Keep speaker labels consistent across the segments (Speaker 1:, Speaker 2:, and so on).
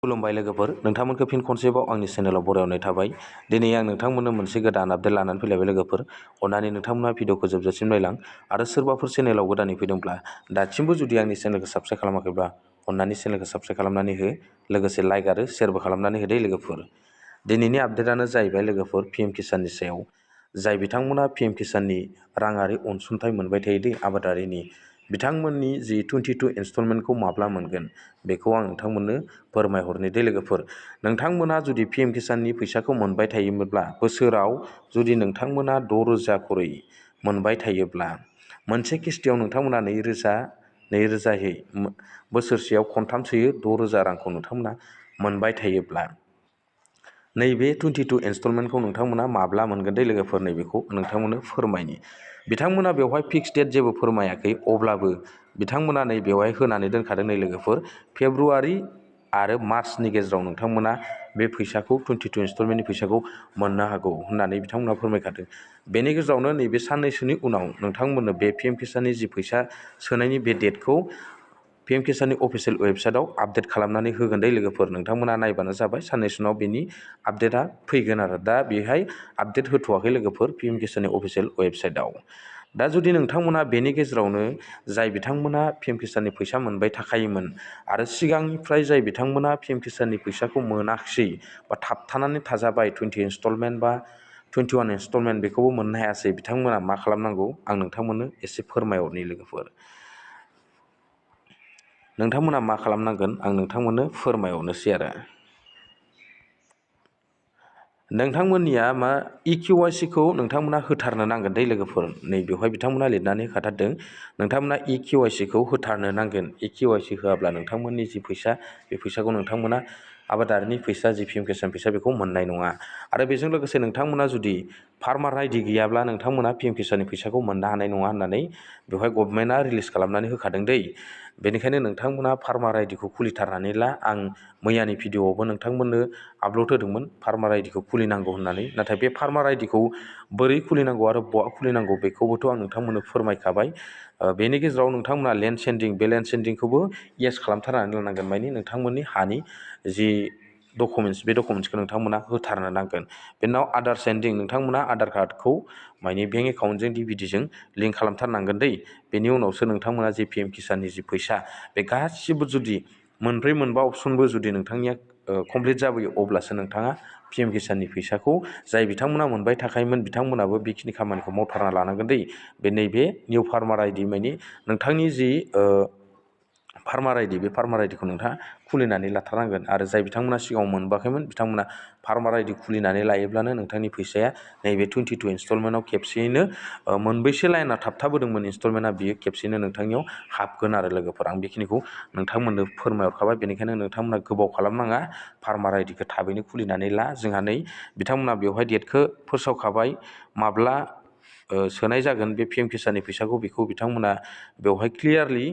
Speaker 1: खुलुमबाय लोगोफोर, नोंथांमोनखौ फिन खनसेबाव आंनि चेनेलाव बरायनाय थाबाय। दिनै आं नोंथांमोननो मोनसे गोदान आपडेट लानानै फैलायबाय लोगोफोर। अन्नानै नोंथांमोना भिडिअखौ जोबजासिम नायलां आरो सोरबाफोर चेनेलाव गोदानै फैदोंब्ला दासिमबो जुदि आंनि चेनेलखौ साबस्क्राइब खालामाखैब्ला अन्नानै चेनेलखौ साबस्क्राइब खालामनानै हो, लोगोसे लाइक आरो शेयारबो खालामनानै होदो लोगोफोर। दिनैनि आपडेटआनो जाहैबाय लोगोफोर पिएम किसाननि सायाव। जाय बिथांमोना पिएम किसाननि राङारि अनसुंथाइ मोनबाय थायो दे आबादारिनि, बिथांमोननि जि 22 इनस्टलमेन्टखौ माब्ला मोनगोन बेखौ आं नोंथांमोननो फोरमायहरनो दे लोगोफोर। नोंथांमोना जुदि पिएम किसाननि फैसाखौ मोनबाय थायोमोनब्ला, बोसोराव जुदि नोंथांमोना 6,000 खरै मोनबाय थायोब्ला, मोनसे किस्तियाव नोंथांमोना 2,000यै बोसोरसेयाव खनथामसोयै 6,000 रांखौ नोंथांमोना मोनबाय थायोब्ला, नैबे 22 इनस्टलमेन्टखौ नोंथांमोना माब्ला मोनगोन दे लोगोफोर, नैबेखौ नोंथांमोननो फोरमायनि। बिथांमोना बेवहाय फिक्स डेट जेबो फोरमायाखै, अब्लाबो बिथांमोना नै बेवहाय होनानै दोनखादों नै लोगोफोर, फेब्रुवारि आरो मार्चनि गेजेराव नोंथांमोना बे फैसाखौ 22 इनस्टलमेन्टनि फैसाखौ मोननो हागौ होननानै बिथांमोना फोरमायखादों। बेनि गेजेरावनो नैबे साननैसोनि उनाव नोंथांमोननो बे पिएम किसाननि जि फैसा सोनायनि बे डेटखौ पिएम किसाननि अफिसियेल वेबसाइटआव आपडेट खालामनानै होगोन दे लोगोफोर। नोंथांमोना नायबानो जाबाय, साननैसो उनाव बेनि आपडेटआ फैगोन आरो। दा बेहाय आपडेट होथ'वाखै लोगोफोर पिएम किसाननि अफिसियेल वेबसाइटआव। दा जुदि नोंथांमोना बेनि गेजेरावनो जाय बिथांमोना पिएम किसाननि फैसा मोनबाय थाखायोमोन आरो सिगांनिफ्राय जाय बिथांमोना पिएम किसाननि फैसाखौ मोनाखिसै बा थाबथानानै थाजाबाय 20 इनस्टलमेन्ट बा 21 इनस्टलमेन्ट बेखौबो मोननो हायासै, बिथांमोना मा खालामनांगौ आं नोंथांमोननो एसे फोरमायहरनि लोगोफोर। नोंथांमोना मा खालामनांगोन आं नोंथांमोननो फोरमायहरनोसै आरो। नोंथांमोननिया मा EKYCखौ नोंथांमोना होथारनो नांगोन दे लोगोफोर। नै बेवहाय बिथांमोना लिरनानै होखाथारदों, नोंथांमोना EKYCखौ होथारनो नांगोन। EKYC होआब्ला नोंथांमोननि जि फैसा, बे फैसाखौ नोंथांमोना आबादारिनि फैसा जि पिएम किसान फैसा बेखौ मोननाय नङा। आरो बेजों लोगोसे नोंथांमोना जुदि फार्मार आइडि गैयाब्ला नोंथांमोना पिएम किसाननि फैसाखौ मोननो हानाय नङा होननानै बेवहाय गभर्नमेन्टआ रिलिज खालामनानै होखादों दै। बेनिखायनो नोंथांमोना फार्मार आइडिखौ खुलिथारनानै ला। आं मैयानि भिडिअआवबो नोंथांमोननो आपल'ड होदोंमोन फार्मार आइडिखौ खुलिनांगौ होननानै। नाथाय बे फार्मार आइडिखौ बोरै खुलिनांगौ आरो बहा खुलिनांगौ बेखौबोथ' आं नोंथांमोननो फोरमायखाबाय। बेनि गेजेराव नोंथांमोना लेन्ड सेन्डिं, बे लेन्ड सेन्डिंखौबो येस खालामथारनानै लानांगोन, माने नोंथांमोननि हानि जि डकुमेन्ट्स, बे डकुमेन्ट्सखौ नोंथांमोना होथारनो नांगोन। बेनि उनाव आधार सेन्डिं, नोंथांमोना आधार कार्डखौ माने बेंक एकाउन्टजों DBDजों लिंक खालामथारनांगोन दै। बेनि उनावसो नोंथांमोना जि पिएम किसाननि जि फैसा, बे गासिबो जुदि मोनब्रै मोनबा अपसनबो जुदि नोंथांनिया कमप्लिट जाबोयो, अब्लासो नोंथाङा पिएम किसाननि फैसाखौ जाय बिथांमोना मोनबाय थाखायोमोन, बिथांमोनाबो बेखिनि खामानिखौ मावथारना लानांगोन दै। बे नैबे निउ फार्मार आइडि, माने नोंथांनि जि फार्मार आइडि, बे फार्मार आइडिखौ नोंथाङा खुलिनानै लाथारनांगोन। आरो जाय बिथांमोना सिगाङाव मोनबाखैमोन, बिथांमोना फार्मार आइडि खुलिनानै लायोब्लानो नोंथांनि फैसाया नैबे 22 इनस्टलमेन्टआव खेबसेयैनो मोनबेसे लाइना थाबथाबोदोंमोन इनस्टलमेन्टआ, बियो खेबसेयैनो नोंथांनियाव हाबगोन आरो लोगोफोर। आं बेखिनिखौ नोंथांमोननो फोरमायहरखाबाय, बेनिखायनो नोंथांमोना गोबाव खालामनाङा, फार्मार आइडिखौ थाबैनो खुलिनानै ला। जोंहा नै बिथांमोना बेवहाय डेटखौ फोसावखाबाय, माब्ला सोनाय जागोन बे पिएम किसाननि फैसाखौ, बेखौ बिथांमोना बेवहाय क्लियारलि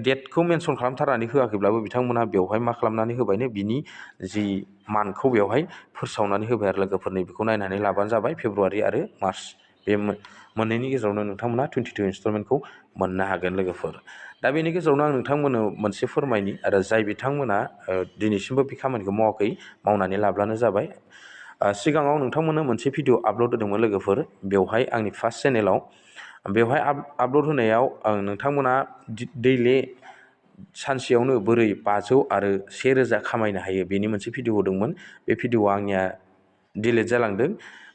Speaker 1: डेटखौ मेनसन खालामथारनानै होआखैब्लाबो बिथांमोना बेवहाय मा खालामनानै होबायनो, बिनि जि मान्थखौ बेवहाय फोसावनानै होबाय आरो लोगोफोर। बेखौ नायनानै लाबानो जाबाय, फेब्रुवारि आरो मार्च बे मोननैनि गेजेरावनो नोंथांमोना 22 इनस्टलमेन्टखौ मोननो हागोन लोगोफोर। दा बेनि गेजेरावनो आं नोंथांमोननो मोनसे फोरमायनि, आरो जाय बिथांमोना दिनैसिमबो बे खामानिखौ मावाखै, मावनानै लाब्लानो जाबाय। सिगाङाव नोंथांमोननो मोनसे भिडिअ आपल'ड होदोंमोन लोगोफोर, बेवहाय आंनि फार्स्ट चेनेलाव। बेवहाय आपल'ड होनायाव नोंथांमोना दैलि सानसेयावनो बोरै 500 आरो 1,000 खामायनो हायो, बेनि मोनसे भिडिअ होदोंमोन। बे भिडिअआ आंनिया डिलिट जालांदों,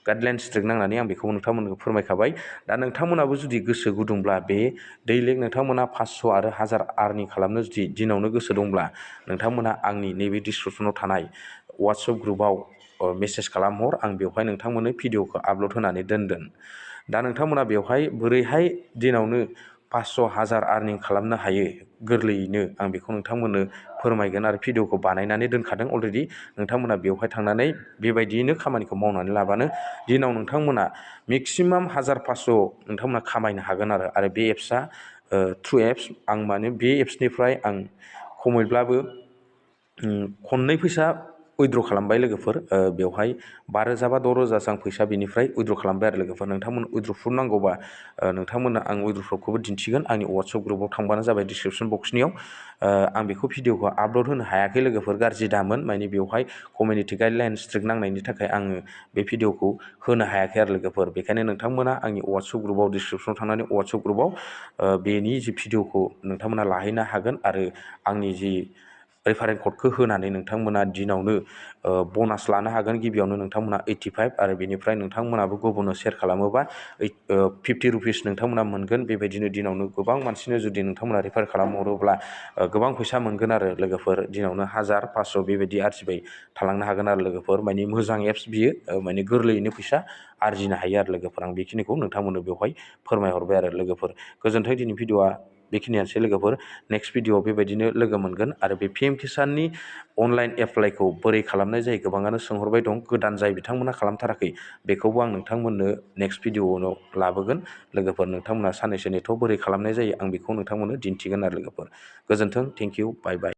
Speaker 1: गाइडलाइन स्ट्रिक नांनानै। आं बेखौ नोंथांमोननो फोरमायखाबाय। दा नोंथांमोनाबो जुदि गोसो गुदुंब्ला, बे दैलिक नोंथांमोना 500 आरो 1,000 आर्निं खालामनो जुदि दिनावनो गोसो दंब्ला, नोंथांमोना आंनि नैबे डिसक्रिपसनाव थानाय वाट्सएप ग्रुपआव मेसेज खालामहर। आं बेवहाय नोंथांमोननो भिडिअखौ आपल'ड होनानै दोनगोन। दा नोंथांमोना बेवहाय बोरैहाय दिनावनो 500, 1,000 आर्निं खालामनो हायो गोरलैयैनो, आं बेखौ नोंथांमोननो फोरमायगोन आरो भिडिअखौ बानायनानै दोनखादों अलरेडि। नोंथांमोना बेवहाय थांनानै बेबायदियैनो खामानिखौ मावनानै लाबानो दिनाव नोंथांमोना मेक्सिमाम 1,500 नोंथांमोना खामायनो हागोन आरो बे एप्सआ थ्रु एप्स। आं माने बे एप्सनिफ्राय आं खमैब्लाबो खननै फैसा उइद्र' खालामबाय लोगोफोर बेवहाय 5,000 बा 6,000 आं फैसा बेनिफ्राय उइद्र' खालामबाय आरो लोगोफोर। नोंथांमोन उइद्र' प्रुफ नांगौबा नोंथांमोननो आं उइद्र' प्रुफखौबो दिन्थिगोन आंनि वाट्सएप ग्रुपआव थांबानो जाबाय डिसक्रिपसन बक्सनियाव। आं बेखौ भिडिअखौ आपल'ड होनो हायाखै लोगोफोर, गाज्रि दामोन माने बेवहाय कमिउनिटि गाइडलाइन स्ट्रिक्ट नांनायनि थाखाय आङो बे भिडिअखौ होनो हायाखै आरो लोगोफोर। बेखायनो नोंथांमोना आंनि वाट्सएप ग्रुपआव डिसक्रिपसनाव थांनानै वाट्सएप ग्रुपआव बेनि जि भिडिअखौ नोंथांमोना लाहैनो हागोन आरो आंनि जि रेफारेल क'डखौ होनानै नोंथांमोना दिनावनो ब'नास लानो हागोन। गिबियावनो नोंथांमोना 85 आरो बेनिफ्राय नोंथांमोनाबो गुबुननो शेयार खालामोबा 50 रुपिस नोंथांमोना मोनगोन। बेबायदिनो दिनावनो गोबां मानसिनो जुदि नोंथांमोना रेफार खालामहरोब्ला गोबां फैसा मोनगोन आरो लोगोफोर। दिनावनो 1000, 500 बेबायदि आरजिबाय थालांनो हागोन आरो लोगोफोर। माने मोजां एप्स बियो, माने गोरलैयैनो फैसा आरजिनो हायो आरो लोगोफोर। आं बेखिनिखौ नोंथांमोननो बेवहाय फोरमायहरबाय आरो लोगोफोर। गोजोन्थों, दिनै भिडिअआ बेखिनियानोसै लोगोफोर। नेक्स्ट भिडिअआव बेबायदिनो लोगो मोनगोन आरो बे PM किसाननि अनलाइन एप्लाइखौ बोरै खालामनाय जायो गोबाङानो सोंहरबाय दं। गोदान जाय बिथांमोना खालामथाराखै बेखौबो आं नोंथांमोननो नेक्स्ट भिडिअआव लाबोगोन लोगोफोर। नोंथांमोना साननैसो नेथ' बोरै खालामनाय जायो आं बेखौ नोंथांमोननो दिन्थिगोन आरो लोगोफोर। गोजोन्थों, थेंक इउ, बाय बाय।